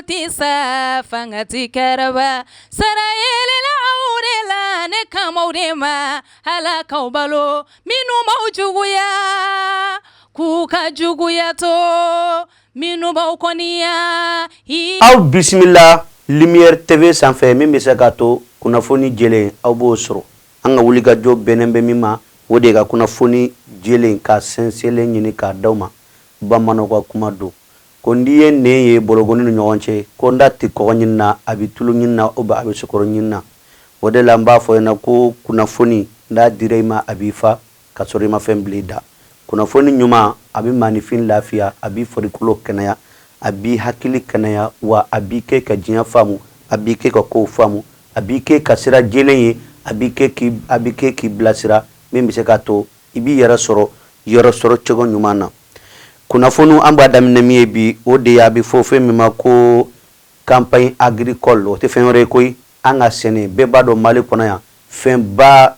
tɛ sa, fanga tɛ karaba. Sara yeelela aw de la, ne kan b'aw de ma. Ala k'aw balo, minnu b'aw juguya, k'u ka juguya to, minnu b'aw kɔniya. Aw bisimila Lumière TV sanfɛ min bɛ se k'a to kunnafoni jɛlen aw b'o sɔrɔ. An ka wulikajɔ bɛnnen bɛ min ma, o de ye ka kunnafoni jɛlen ka sɛnsɛnlen ɲini k'a d'aw ma. Bamananw ka kuma don ko n'i ye nɛn ye bɔlɔgɔni ni ɲɔgɔn cɛ, ko n'a tɛ kɔgɔ ɲini na, a bɛ tulu ɲini na, ou bien a bɛ sukaro ɲini na. O de la n b'a fɔ ɲɛna ko kunnafoni n'a dira i ma, a b'i fa ka sɔrɔ i ma fɛn bila i da. Kunnafoni ɲuman, a bɛ maaninfin lafiya, a b'i farikolo kɛnɛya, a b'i hakili kɛnɛya, wa a b'i kɛ ka diɲɛ faamu, a b'i kɛ ka kow faamu, a b'i kɛ ka sira jɛlen ye, a b'i kɛ k'i bilasira min bɛ se k'a to i b'i yɛrɛ sɔrɔ yɔrɔ sɔrɔ cogo ɲuman na. Kunnafoniw an b'a daminɛ min ye bi, o de ye a bɛ fɔ fɛn min ma ko campagne agricole. O tɛ fɛn wɛrɛ ye koyi, an ka sɛnɛ. Bɛɛ b'a dɔn Mali kɔnɔ yan, fɛnba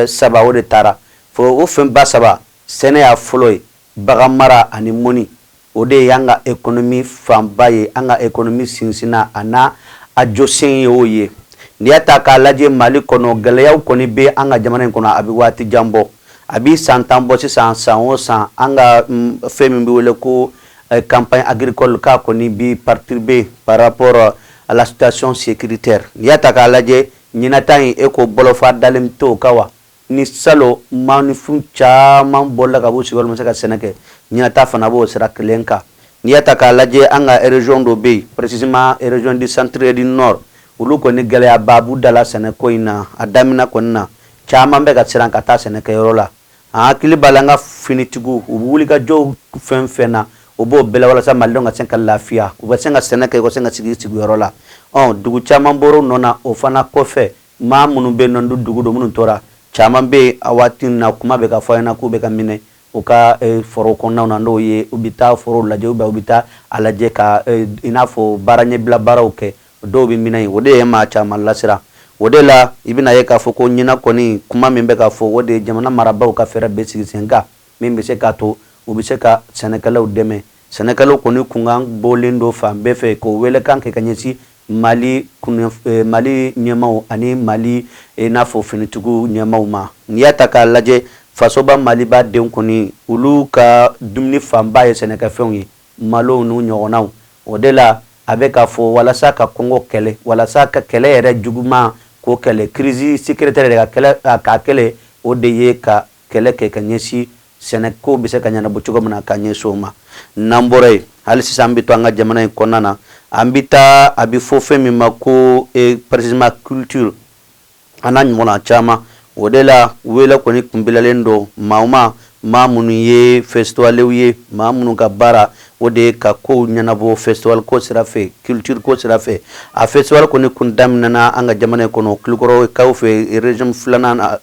saba o de taara fo o fɛnba saba, sɛnɛ y'a fɔlɔ ye, bagan mara ani mɔni. O de y'an ka économie fanba ye, an ka économie sinsinna a n'a a jɔsen ye o ye. N'i y'a ta k'a lajɛ Mali kɔnɔ, gɛlɛyaw kɔni bɛ an ka jamana in kɔnɔ, a bɛ waati jan bɔ, a bɛ san 10 bɔ sisan. San o san, an ka fɛn min bɛ wele ko campagne agricole, k'a kɔni bi perturbé par rapport à la situation sécuritaire. N'i y'a ta k'a lajɛ ɲinata in, e ko bɔlɔfa dalen t'o kan wa? Ni salon maaninfin caman bɔla ka b'u sigiyɔrɔ ma se ka sɛnɛ kɛ, ɲinata fana b'o sira kelen kan. N'i y'a ta k'a lajɛ, an ka région dɔ bɛ yen, précisément région du centre et du nord, olu kɔni gɛlɛyaba b'u da la sɛnɛko in na. A daminɛ kɔni na, caman bɛ ka siran ka taa sɛnɛkɛyɔrɔ la. An hakili b'a la, an ka finitigiw, u bɛ wuli ka jɔw fɛn fɛn na, u b'o bɛɛ la walasa malidenw ka se ka lafiya, u bɛ se ka sɛnɛ kɛ, u ka se ka sigi sigiyɔrɔ la. Ɔ dugu caman bɔra nɔ na. O fana kɔfɛ, maa minnu bɛ nɔ dugu don, minnu tora, caman bɛ yen a waati na, kuma bɛ ka fɔ ɲɛna k'u bɛ ka minɛ u ka foro kɔnɔnaw na, n'o ye u bɛ taa foro lajɛ, u bɛ taa a lajɛ ka i n'a fɔ baara ɲɛbila baaraw kɛ, dɔw bɛ minɛ yen. O de ye maa caman lasiran. O de la i bɛna ye k'a fɔ ko ɲinan kɔni, kuma min bɛ ka fɔ, o de ye jamana marabaaw ka fɛɛrɛ bɛ sigi sen kan min bɛ se k'a to u bɛ se ka sɛnɛkɛlaw dɛmɛ. Sɛnɛkɛlaw kɔni kunkan bɔlen don fan bɛɛ fɛ k'o welekan kɛ ka ɲɛsin Mali Mali ɲɛmaw ani Mali i n'a fɔ finitigiw ɲɛmaw ma. N'i y'a ta k'a lajɛ, fasoba Maliba den kɔni, olu ka dumuni fanba ye sɛnɛkɛfɛnw ye, malow n'u ɲɔgɔnnaw. O de la a bɛ k'a fɔ walasa ka kɔngɔ kɛlɛ, walasa ka kɛlɛ yɛrɛ juguman k'o kɛlɛ, crise sécuritaire yɛrɛ ka kɛlɛ k'a kɛlɛ, o de ye ka kɛlɛ kɛ ka ɲɛsin sɛnɛko bɛ se ka ɲɛnabɔ cogo min na, ka ɲɛsin o ma. N'an bɔra yen, hali sisan an bɛ to an ka jamana in kɔnɔna na. An bɛ taa, a bɛ fɔ fɛn min ma ko précisément culture, an n'a ɲɔgɔnna caman. O de la wele kɔni kun bilalen don maa ma, maa minnu ye festivalw ye, maa minnu ka baara o de ye ka kow ɲɛnabɔ festival ko sira fɛ, culture ko sira fɛ. A festival kɔni kun daminɛna an ka jamana in kɔnɔ, Kulukɔrɔkaw fɛ, région filanan,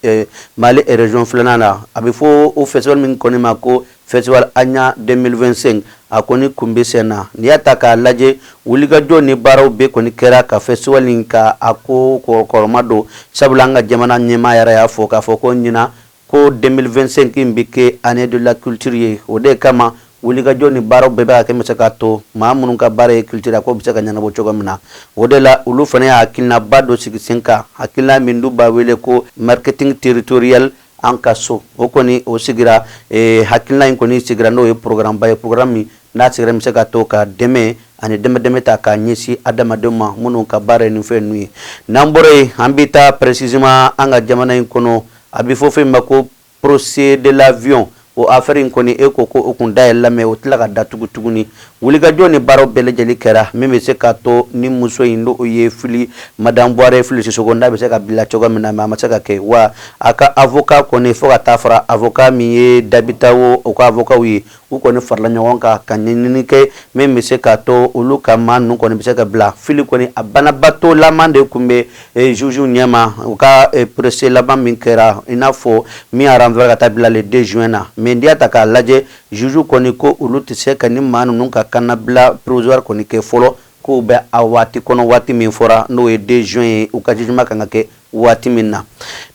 Mali région filanan na. A bɛ fɔ o festival min kɔni ma ko festival Agna 2025, a kɔni kun bɛ sen na. N'i y'a ta k'a lajɛ, wulikajɔ ni baaraw bɛɛ kɔni kɛra ka festival in ka a ko kɔrɔma don, sabula an ka jamana ɲɛmaa yɛrɛ y'a fɔ k'a fɔ ko ɲinan ko 2025 in bɛ kɛ année de la culture ye. O de kama wulikajɔ ni baaraw bɛɛ bɛ ka kɛ bɛ se k'a to maa minnu ka baara ye culture, a ko bɛ se ka ɲɛnabɔ cogo min na. O de la olu fana ye hakilinaba dɔ sigi sen kan, hakilina min du b'a wele ko marketing territorial an ka so. O kɔni o sigira, hakilina in kɔni sigira, n'o ye programme ba ye, programme min n'a sigira bɛ se ka to ka dɛmɛ ani dɛmɛ dɛmɛ ta k'a ɲɛsin adamadenw ma minnu ka baara ye nin fɛn ninnu ye. N'an bɔra yen, an bɛ taa précisément an ka jamana in kɔnɔ, a bɛ fɔ fɛn min ma ko procès de l'avion. O affaire in kɔni, e ko ko o kun dayɛlɛla, mais o tila ka datugu tuguni. Wulikajɔ ni baaraw bɛɛ lajɛlen kɛra min bɛ se k'a to ni muso in, n'o ye Fili, madame Buware Fili Sisoko, n'a bɛ se ka bila cogo min na, mais a ma se ka kɛ. Wa a ka avocat kɔni, fo ka taa fara avocat min ye Dabitawo, o ka avocat ye, u kɔni farala ɲɔgɔn kan ka ɲɛɲini kɛ min bɛ se k'a to olu ka maa ninnu kɔni bɛ se ka bila. Fili kɔni, a banabaatɔ laban de tun bɛ juge ɲɛma u ka procès laban min kɛra, i n'a fɔ min y'a renvoyé ka taa bila le 2 juin na. Mais n'i y'a ta k'a lajɛ, juge kɔni ko olu tɛ se ka ni maa ninnu ka kannabila provisoire kɔni kɛ fɔlɔ, k'u bɛ a waati kɔnɔ, waati min fɔra, n'o ye 2 juin ye, u ka jugement kan ka kɛ waati min na.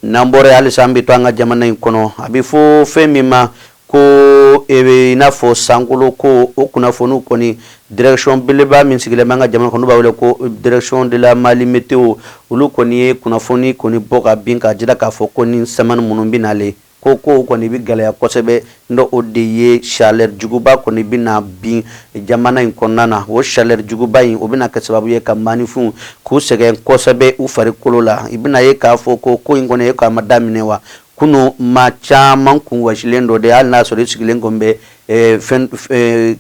N'an bɔra yen, halisa an bɛ to an ka jamana in kɔnɔ, a bɛ fɔ fɛn min ma Ko e bɛ i n'a fɔ sankolo ko o kunnafoniw kɔni, direction belebeleba min sigilen bɛ an ka jamana kɔnɔ, n'u b'a wele ko direction de la Mali météo, olu kɔni ye kunnafoni kɔni bɔ ka bin k'a jira k'a fɔ ko ni semaine minnu bɛ nalen, ko kow kɔni bɛ gɛlɛya kosɛbɛ. N'o o de ye chaleur juguba kɔni bɛna bin jamana in kɔnɔna na. O chaleur juguba in, o bɛna kɛ sababu ye ka maaninfinw k'u sɛgɛn kosɛbɛ u farikolo la. I bɛna ye k'a fɔ ko ko in kɔni e k'a ma daminɛ wa kunun, maa caman kun wasilen dɔ de, hali n'a sɔrɔ i sigilen kun bɛ fɛn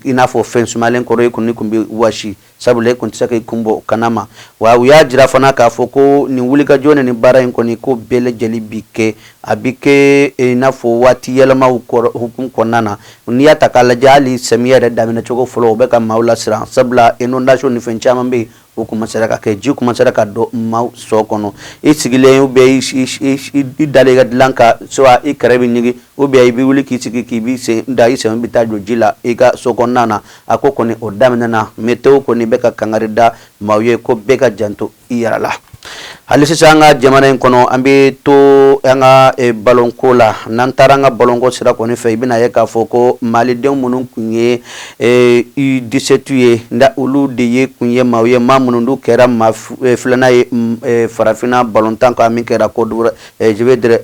i n'a fɔ fɛn sumalen kɔrɔ, i kɔni kun bɛ wasi, sabula e kun tɛ se k'i kun bɔ kana ma. Wa u y'a jira fana k'a fɔ ko nin wulikajɔ ni nin baara in kɔni, ko bɛɛ lajɛlen bi kɛ, a bɛ kɛ i n'a fɔ waati yɛlɛmaw hukumu kɔnɔna na. N'i y'a ta k'a lajɛ, hali samiya yɛrɛ daminɛ cogo fɔlɔ, o bɛ ka maaw lasiran, sabula inondation ni fɛn caman bɛ yen, o commencera ka kɛ, ji commencera ka don maaw so kɔnɔ. I sigilen ou bien i dalen i ka dilan kan, soit i kɛrɛ bɛ ɲigin, ou bien i bɛ wuli k'i sigi k'i b'i sen da, i sen bɛ taa jɔ ji la i ka so kɔnɔna na. A ko kɔni o daminɛna. Météo kɔni bɛ ka kangari da maaw ye ko bɛɛ ka janto i yɛrɛ la. Hali sisan, an ka jamana in kɔnɔ, an bɛ to an ka balonko la. N'an taara an ka balonko sira kɔni fɛ, i bɛna ye k'a fɔ ko malidenw minnu kun ye U17 ye, nka olu de ye kun ye maaw ye, maa minnu n'u kɛra maa filanan ye farafinna balontan kan min kɛra Côte d'Ivoire, je veux dire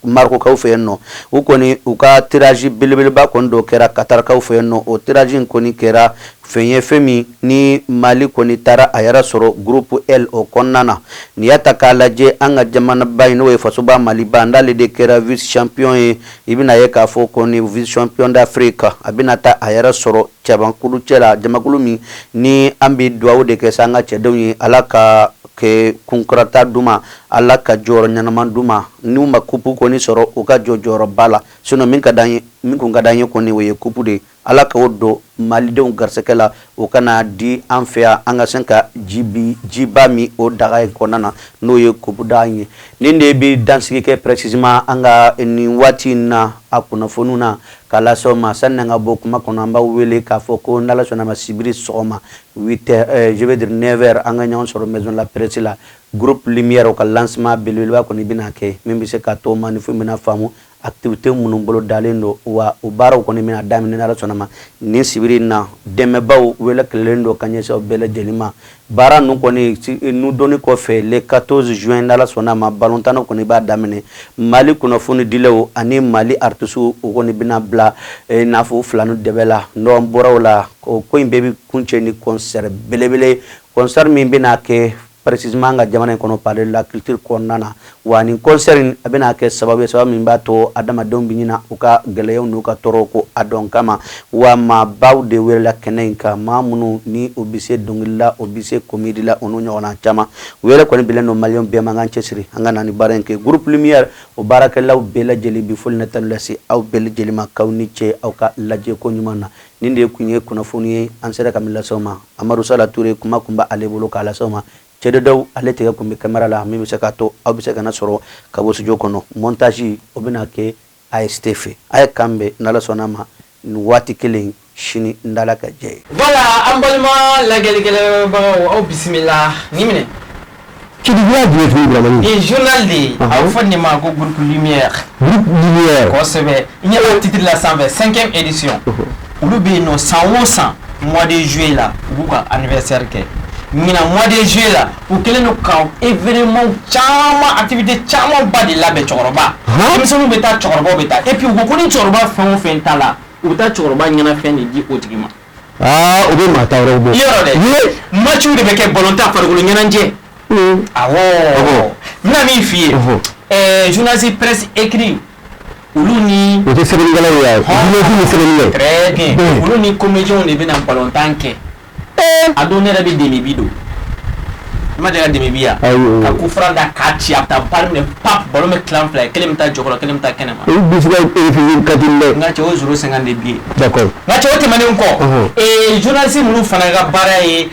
Maroc fɛ yen nɔ. U kɔni u ka tirage belebeleba kɔni dɔ kɛra Qatarkaw fɛ yen nɔ. O tirage in kɔni kɛra fɛn ye, fɛn min ni Mali kɔni taara a yɛrɛ sɔrɔ groupe L o kɔnɔna na. N'i y'a ta k'a lajɛ, an ka jamanaba in, n'o ye fasoba Maliba, n'ale de kɛra vice champion ye, i bɛna ye k'a fɔ kɔni vice champion d'Afrique, a bɛna taa a yɛrɛ sɔrɔ jamakulu cɛ la, jamakulu min ni an bɛ dugawu de kɛ sa an ka cɛdenw ye, Ala ka kɛ kunkɔrɔta d'u ma, Ala ka jɔyɔrɔ ɲɛnama d'u ma. N'u ma coupe kɔni sɔrɔ, u ka jɔ jɔyɔrɔba la. Sinon min ka d'an ye, min kun ka d'an ye kɔni, o ye coupe de ye. Ala k'o don malidenw garisɛgɛ la, o kana di an fɛ yan, an ka se ka ji bi jiba min o daga in kɔnɔna na, n'o ye coupe daga in ye. Nin de bɛ dansigi kɛ précisément an ka nin waati in na a kunnafoniw na k'a lase aw ma. Sani an ka bɔ kuma kɔnɔ, an b'aw wele k'a fɔ ko n'Ala sɔnna ma, sibiri sɔgɔma 8 heures, je veux dire 9 heures, an ka ɲɔgɔn sɔrɔ maison de la presse la. Groupe Lumière, o ka lancement belebeleba kɔni bɛna kɛ, min bɛ se ka to maaninfin bɛna faamu activité minnu bolo dalen don. Wa o baaraw kɔni bɛna daminɛ n'Ala sɔnna ma nin sibiri in na. Dɛmɛbaw wele kelen don ka ɲɛsin aw bɛɛ lajɛlen ma. Baara ninnu kɔni nu donni kɔfɛ, le 14 juin, n'Ala sɔnna ma, balontannaw kɔni b'a daminɛ. Mali kunnafoni dilaw ani Mali artistes, o kɔni bɛna bila i n'a fɔ fila ni dɛbɛ la. N'an bɔra o la, o ko in bɛɛ bɛ kuncɛ ni concert belebele, concert min bɛna kɛ précisément an ka jamana in kɔnɔ, palais de la culture kɔnɔna na. Wa nin concert in, a bɛna kɛ sababu ye, sababu min b'a to adamadenw bɛ ɲina u ka gɛlɛyaw n'u ka tɔɔrɔw ko a dɔn kama. Wa maabaw de welela kɛnɛ in kan, maa minnu ni u bɛ se dɔnkili la, u bɛ se comédie la, o n'u ɲɔgɔnna caman. U yɛrɛ kɔni bilen don maliyɛnw bɛɛ ma, an k'an cɛsiri, an ka na ni baara in kɛ. Groupe Lumière, o baarakɛlaw bɛɛ lajɛlen bi foli ni tanu lase aw bɛɛ lajɛlen ma, k'aw ni ce aw ka lajɛ ko ɲuman na. Nin de kun ye kunnafoni ye an sera ka min lase aw ma. Amadu Sala Ture, kuma kun b'ale bolo k'a lase aw ma. Cɛdɛdaw ale tigɛ kun bɛ caméra la, min bɛ se k'a to aw bɛ se ka na sɔrɔ ka bɔ studio kɔnɔ. Montage, o bɛna kɛ AST fɛ. A ye kan bɛn n'Ala sɔnna ma nin waati kelen sini, n dala ka jɛ ye. Voilà, an balima lajɛlikɛlabagaw, aw bisimila ni minɛ. Kidiya jumɛn tuguni, Dramani? Nin journal de ye, a bɛ fɔ nin ma ko groupe Lumière. Groupe Lumière. Kosɛbɛ, i ɲɛ b'o titre la sanfɛ, cinquième édition. Olu bɛ yen nɔ san o san, mois de juillet la, u b'u ka anniversaire kɛ. Ɲinan mois de juillet la, u kɛlen don ka événement caman, activité caman ba de labɛn. Cɛkɔrɔba, denmisɛnninw bɛ taa, cɛkɔrɔbaw bɛ taa. Et puis u ko ko ni cɛkɔrɔba fɛn o fɛn t'a la, u bɛ taa cɛkɔrɔba ɲɛnafɛn de di o tigi ma. Aa, o bɛ maa ta wɛrɛw bɔ. Yɔrɔ dɛ, matchw de bɛ kɛ, ballon-tan, farikolo ɲɛnajɛ. Awɔ, n bɛna min f'i ye, journaliste presse écrit, olu ni O tɛ sɛbɛnnikɛlaw ye wa? Journaliste ni sɛbɛnnikɛ. Très bien, olu ni comédiens de bɛna ballon-tan kɛ. A don ne yɛrɛ bɛ demi don, i ma deli ka demi bi yan ka coup franc da k'a ci, a bɛ taa balle minɛ, pap, ballon bɛ tilan fila ye, kelen bɛ taa jɔkɔrɔ, kelen bɛ taa kɛnɛ ma. Olu bɛ se ka refusé ka teli dɛ. N ka cɛ, o 0,50 de bi ye. D'accord. N ka cɛ, o tɛmɛnen kɔ, journaliste minnu fana ka baara ye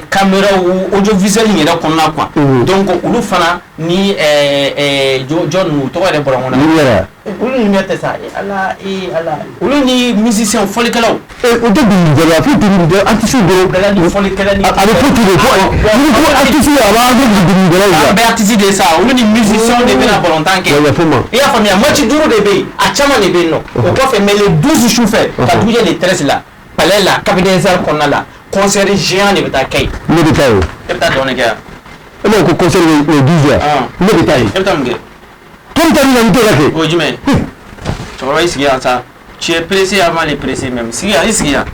caméra audiovisuel yɛrɛ kɔnɔna quoi, donc olu fana ni jɔn ninnu tɔgɔ yɛrɛ bɔra n kɔnɔ. Lumière. Olu ni tɛ sa. Ala, ee Ala, olu ni musicien, fɔlikɛlaw. O tɛ dɔnkilidala foyi tɛ, dɔnkilidala artiste dɔrɔn. Dɔnkilidala ni fɔlikɛla ni A bɛ fɔ ten de, fo n'i ko artiste, a b'a fɔ dɔnkilidalaw An la. bɛɛ artiste de ye sa. Olu ni musicien de bɛna balontan kɛ. Wa yafa ma. I y'a faamuya? Match duuru de bɛ yen, a caman de bɛ yen nɔ. O kɔfɛ, mais le 12 sufɛ ka dugujɛ, le 13 la, palais la, Café des Arts kɔnɔna la, concert géant de bɛ taa kɛ yen. Ne bɛ taa yen. E bɛ taa dɔn de kɛ yan? E b'a fɔ ko concert bɛ le 12 yan. Ne bɛ taa yen. E bɛ taa mun kɛ? Tɔn ta min na, n t'o la kɛ. O ye jumɛn ye? Cɛkɔrɔba, i sigi yan sa. Tu es pressé avant les pressés même. Sigi yan, i sigi yan.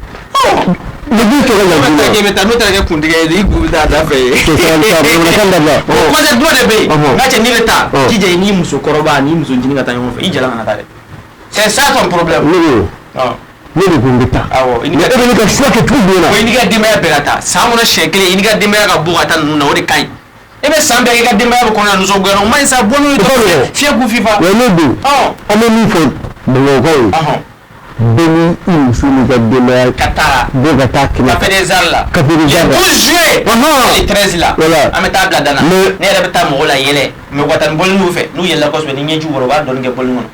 Le 12 tɔgɔ E la. bɛ taa k'e bɛ taa, n'o taara kɛ kuntigɛ ye, i kun bɛ taa da fɛ yen. Cɛ, sabali sa, bamanankan dabila. O concert dɔ de bɛ yen. Ɔhɔn. N ka cɛ, n'i bɛ taa, jija i n'i musokɔrɔba n'i muso ncinin ka taa ɲɔgɔn fɛ. I jala kana taa dɛ, c'est ça ton problème. Ne bɛ ne de ko n bɛ taa. Awɔ, i ni Mais ka e bɛ ne ka choix kɛ cogo jumɛn na? O, i n'i ka denbaya bɛɛ ka taa. San kɔnɔ siɲɛ kelen, i n'i ka denbaya ka bɔ ka taa ninnu na, o de ka ɲi. E bɛ san bɛɛ kɛ i ka denbaya bɛ kɔnɔ na nisɔngoya la, o ma ɲi sa. Bɔ n'u ye O ka dɔrɔn, nɔgɔn. fiɲɛ k'u fifa. Wa ne don. An bɛ min fɔ Bamakɔkaw ye, bɛɛ ni i muso n'i ka denbaya Ka taa bɔ ka taa kɛnɛ. Café des Arts la. Café des Arts Le la. 12 juillet. Le 13 la. Voilà. An bɛ taa bila dan na. Mais Ne yɛrɛ bɛ taa mɔgɔw la yɛlɛ. Mais u ka taa ni bɔliniw fɛ. N'u yɛlɛla kosɛbɛ, ni ɲɛjiw bɔra, u b'a dɔɔni kɛ bɔlini kɔnɔ.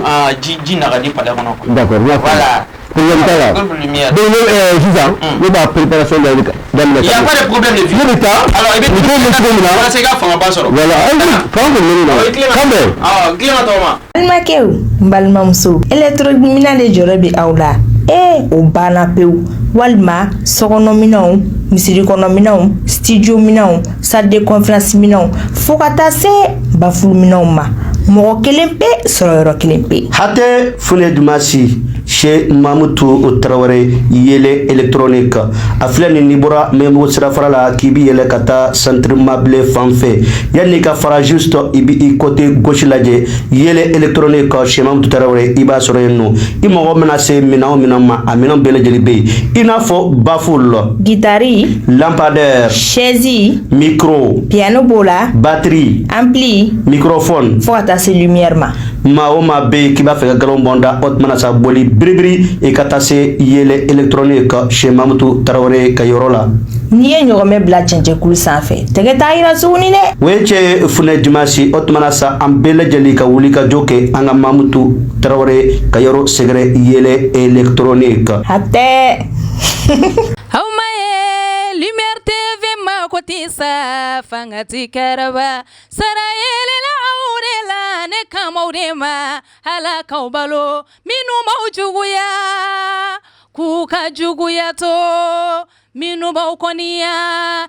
Ah, ji ji na ka di palais kɔnɔ quoi. D'accord, n y'a faamu. Voilà. Problème t'a la. Groupe Lumière. Donc ne sisan ne b'a préparation daminɛ. Il y a pas de problème de vie. Ne bɛ taa. Alors i bɛ Nin ko bɛ cogo min na. Walasa i ka fangaba sɔrɔ. Voilà, ayi, fanga kɔni bɛ ne na. Awɔ, i tilen ma. Kan bɛn. Awɔ, tilen ma tɔgɔ ma. Balimakɛw, n balimamuso, électronique de jɔrɔ bɛ aw la. Ee, o banna pewu. Walima sokɔnɔminɛnw, misiri kɔnɔminɛnw, studio minɛnw, salle de conférence minɛnw, fo ka taa se baffle minɛnw ma, mɔgɔ kelen pe sɔrɔ yɔrɔ kelen pe. Hatɛ Fune Dumasi chez Mamutu Tarawele, Yele électronique, a filɛ nin, n'i bɔra Mɛnbugu sirafara la k'i bi yɛlɛ ka taa centre mabile fan fɛ, yanni ka fara, juste i bi i côté gauche lajɛ, Yele électronique chez Mamutu Tarawele, i b'a sɔrɔ yen nɔ. I mago mana se minɛn o minɛn ma, a minɛn bɛɛ lajɛlen bɛ yen, i n'a fɔ baffle, Guitare, lampadaire, chaise, micro, piano b'o la, batterie, ampli, microphone, fo ka taa se lumière ma. Maa o maa bɛ yen k'i b'a fɛ ka galon bɔn da, o tuma na sa, boli biribiri i ka taa se Yele électronique chez Mamutu Tarawele ka yɔrɔ la. N'i ye ɲɔgɔmɛ bila cɛncɛnkulu sanfɛ, tɛgɛ t'a yira tuguni dɛ. O ye cɛ Funɛ Dimasi. O tuma na sa, an bɛɛ lajɛlen ka wuli ka jɔ kɛ an ka Mamutu Tarawele ka yɔrɔ sɛgɛrɛ, Yele électronique. A tɛ. Aw ma ye Lumière TV ma ko tɛ sa, fanga ti kɛrɛba sara yelela aw de la, ne kamaw de ma Ala k'aw balo minnu b'aw juguya k'u ka juguya to minnu b'aw kɔniya.